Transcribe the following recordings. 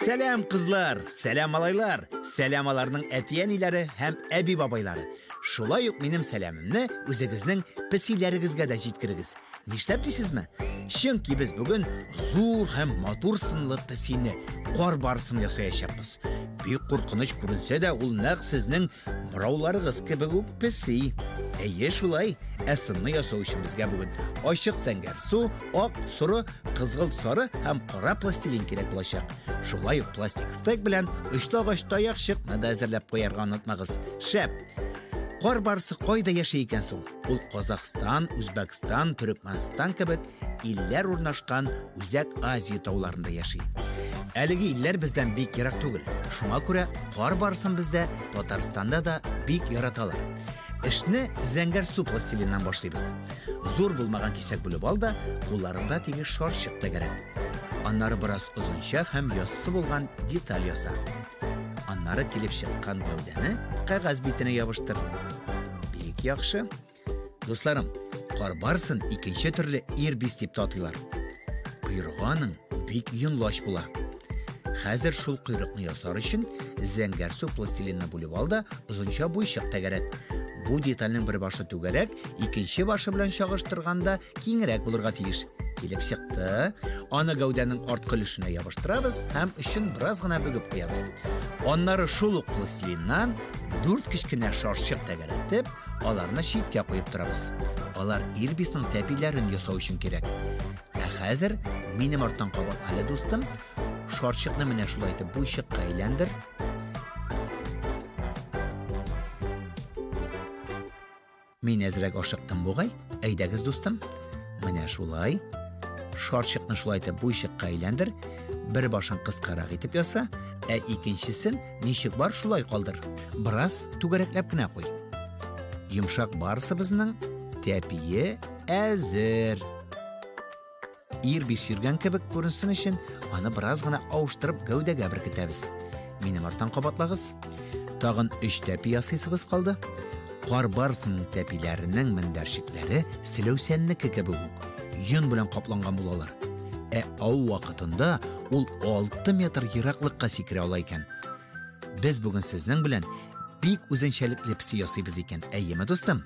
Сәлам, кызлар, сәлам, малайлар, сәлам аларның әти-әниләре һәм әби-бабайлары. Шулай ук минем сәламемне үзегезнең песиләрегезгә дә җиткерегез. Нишләп дисезме? Чөнки без бүген зур һәм матур сынлы песине, кар барсын ясаячакбыз. Бик куркыныч күренсә дә, ул нәкъ сезнең мырауларыгыз кебек үк песи. Әйе, шулай. Ә сынны ясау өчен безгә бүген ачык зәңгәр су, ак, соры, кызгылт сары һәм кара пластилин кирәк булачак. Шулай ук пластик стек белән очлы агач таякчыкны да әзерләп куярга онытмагыз. Шәп! Кар барсы кайда яши икән соң? Ул Казахстан, Үзбәкстан, Төрекмәнстан кебек илләр урнашкан Үзәк Азия тауларында яши. Әлеге илләр бездән бик ерак түгел. Шуңа күрә кар барсын бездә, Татарстанда да бик яраталар. Эшне зәңгәр су пластилиннан башлыйбыз. Зур булмаган кисәк бүлеп ал да, кулларыңда тигез шарчык тәгәрәт. Аннары бераз озынча һәм яссы булган деталь яса. Аннары килеп чыккан гәүдәне кәгазь битенә ябыштыр. Бик яхшы. Дусларым, кар барсын икенче төрле ирбис дип тә атыйлар. Койрыгы аның бик йонлач була. Хәзер шул койрыкны ясар өчен зәңгәрсу пластилинны бүлеп ал да озынча буйчык тәгәрәт. Бу детальнең бер башы түгәрәк, икенче башы белән чагыштырганда киңрәк булырга тиеш. Килеп чыкты. Аны гәүдәнең арткы өлешенә ябыштырабыз һәм өчен бераз гына бөгеп куябыз. Аннары шул ук пластилиннан дүрт кечкенә шарчык тәгәрәтеп, аларны читкә куеп торабыз. Алар ирбисның тәпиләрен ясау өчен кирәк. Ә хәзер минем арттан кабат әле, дустым. Шарчыкны менә шулай итеп буйчыкка әйләндер. Мин әзрәк ашыктым бугай. Әйдәгез, дустым. Менә шулай. Шарчыкны шулай итеп буйчыкка әйләндер. Бер башын кыскарак итеп яса, ә икенчесен ничек бар шулай калдыр. Бераз түгәрәкләп кенә куй. Йомшак барсыбызның тәпие әзер. Ирбис йөргән кебек күренсен өчен аны бераз гына авыштырып гәүдәгә беркетәбез. Минем арттан кабатлагыз. Тагын өч тәпи ясыйсыбыз калды. Кар барсының тәпиләренең мендәрчекләре селәүсәннеке кебек үк, йон белән капланган булалар. Ә ау вакытында ул 6 метр ераклыкка сикерә ала икән. Без бүген сезнең белән бик үзенчәлекле песи ясыйбыз икән, әйеме, дустым?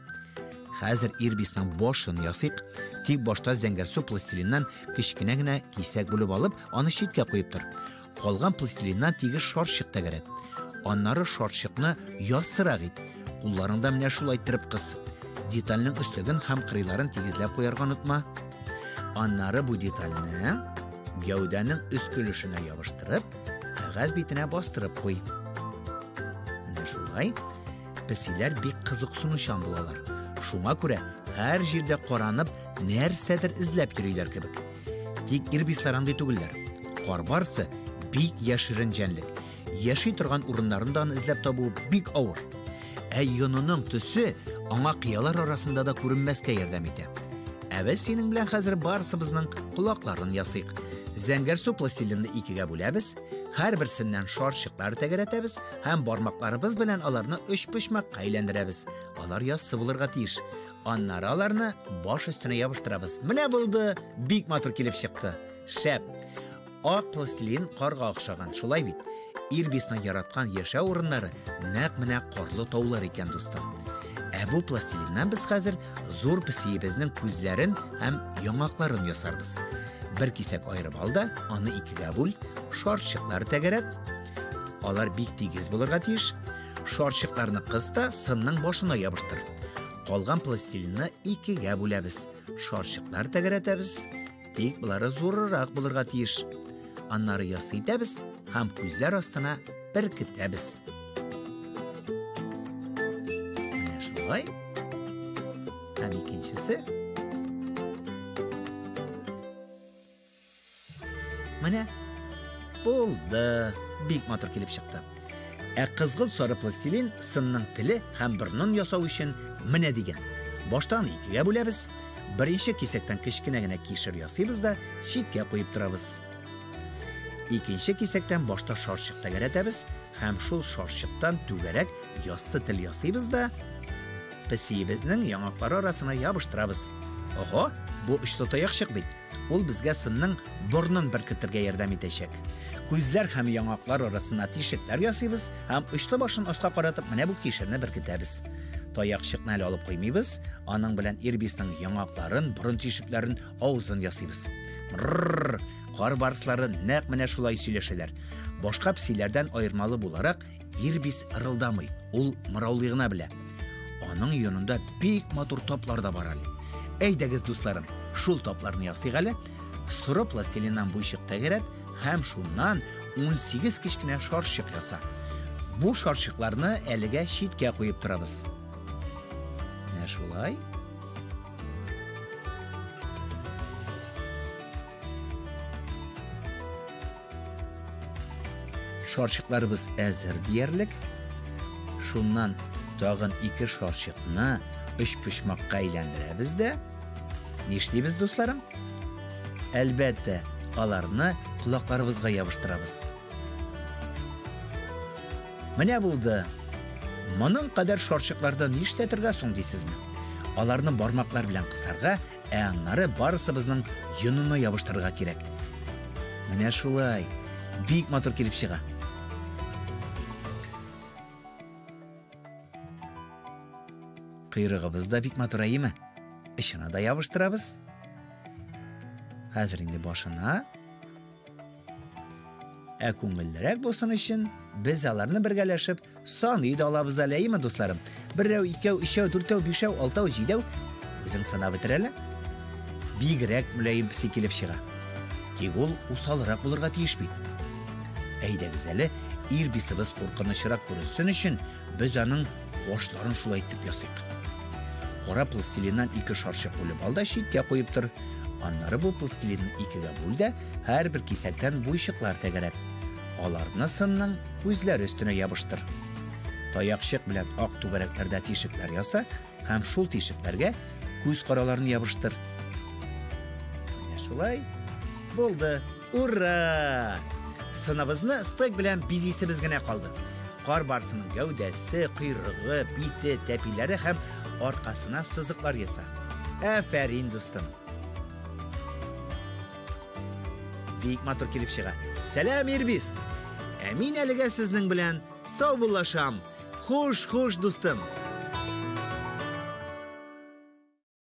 Хәзер ирбисның башын ясыйк. Тик башта зәңгәрсу пластилиннан кечкенә генә кисәк бүлеп алып, аны читкә куеп тор. Калган пластилиннан тигез шарчык тәгәрәт. Аннары шарчыкны яссырак ит. Кулларыңда менә шулай иттереп кыс. Детальнең өслеген һәм кырыйларын тигезләп куярга онытма. Аннары бу детальне гәүдәнең өске өлешенә ябыштырып, кәгазь битенә бастырып куй. Менә шулай. Песиләр бик кызыксынучан булалар. Шуңа күрә һәр җирдә каранып, нәрсәдер эзләп йөриләр кебек. Тик ирбислар андый түгелләр. Кар барсы бик яшерен җәнлек. Яши торган урыннарын да аны эзләп табу бик авыр. Ә йонының төсе аңа кыялар арасында да күренмәскә ярдәм итә. Ә без синең белән хәзер барысыбызның колакларын ясыйк. Зәңгәрсу пластилинны икегә бүләбез, һәрберсеннән шарчыклар тәгәрәтәбез һәм бармакларыбыз белән аларны өчпочмакка әйләндерәбез. Алар яссы булырга тиеш. Аннары аларны баш өстенә ябыштырабыз. Менә булды! Бик матур килеп чыкты. Шәп! Ак пластилин карга охшаган, шулай бит? Ирбисның яраткан яшәү урыннары нәкъ менә карлы таулар икән, дустым. Ә бу пластилиннан без хәзер зур песиебезнең күзләрен һәм яңакларын ясарбыз. Бер кисәк аерып ал да, аны икегә бүл, шарчыклар тәгәрәт. Алар бик тигез булырга тиеш. Шарчыкларны кыс та сынның башына ябыштыр. Калган пластилинны икегә бүләбез. Шарчыклар тәгәрәтәбез. Тик болары зуррак булырга тиеш. Аннары ясы итәбез һәм күзләр астына беркетәбез. Менә шулай. Һәм икенчесе. Менә булды. Бик матур килеп чыкты. Ә кызгылт сары пластилин сынның теле һәм борынын ясау өчен менә дигән. Башта аны икегә бүләбез. Беренче кисәктән кечкенә генә кишер ясыйбыз да читкә куеп торабыз. Икенче кисәктән башта шарчык тәгәрәтәбез һәм шул шарчыктан түгәрәк яссы тел ясыйбыз да песиебезнең яңаклары арасына ябыштырабыз. Ого, бу очлы таякчык бит. Ул безгә сынның борынын беркетергә ярдәм итәчәк. Күзләр һәм яңаклар арасына тишекләр ясыйбыз һәм очлы башын аска каратып менә бу кишерне беркетәбез. Таякчыкны әле алып куймыйбыз, аның белән ирбисның яңакларын, борын тишекләрен, авызын ясыйбыз. Мрррр! Кар барслары нәкъ менә шулай сөйләшәләр. Башка песиләрдән аермалы буларак, ирбис ырылдамый, ул мыраулый гына белә. Аның янында бик матур таплар да бар әле. Әйдәгез, дусларым, шул тапларны ясыйк әле. Соры пластилиннан буйчык тәгәрәт һәм шуннан 18 кечкенә шарчык яса. Бу шарчыкларны әлегә читкә куеп торабыз. Менә шулай. Шарчыкларыбыз әзер диярлек. Шуннан тагын ике шарчыкны өч почмакка әйләндерәбез дә. Нишлибез, дусларым? Әлбәттә, аларны колакларыбызга ябыштырабыз. Менә булды. Моның кадәр шарчыкларда нишләтергә соң дисезме? Аларны бармаклар белән кысарга, ә аннары барысыбызның йонына ябыштырырга кирәк. Менә шулай. Бик матур килеп чыга. Койрыгыбыз да бик матур, әйеме? Очына да ябыштырабыз. Хәзер инде башына. Ә күңеллерәк булсын өчен без аларны бергәләшеп саный да алабыз әле, әйеме, дусларым? Берәү, икәү, өчәү, дүртәү, бишәү, алтау, җидәү. Үзең санап бетер әле. Бигрәк мөлаем песи килеп чыга. Тик ул усалрак булырга тиеш бит. Әйдәгез әле, ирбисыбыз куркынычрак күренсен өчен без аның башларын шулай итеп ясыйк. Кара пластилиннан ике шарчык бүлеп ал да читкә куеп тор. Аннары бу пластилинны икегә бүл дә, һәрбер кисәктән буйчыклар тәгәрәт. Аларны сынның күзләре өстенә ябыштыр. Таякчык белән ак түгәрәкләрдә тишекләр яса һәм шул тишекләргә күз караларын ябыштыр. Менә шулай булды. Ура! Сыныбызны стек белән бизисебез генә калды. Кар барсының гәүдәсе, койрыгы, бите, тәпиләре һәм аркасына сызыклар яса. Афәрин, дустым! Бик матур килеп чыга. Сәлам, Ирбис! Ә мин әлегә сезнең белән саубуллашам. Хуш, хуш, дустым!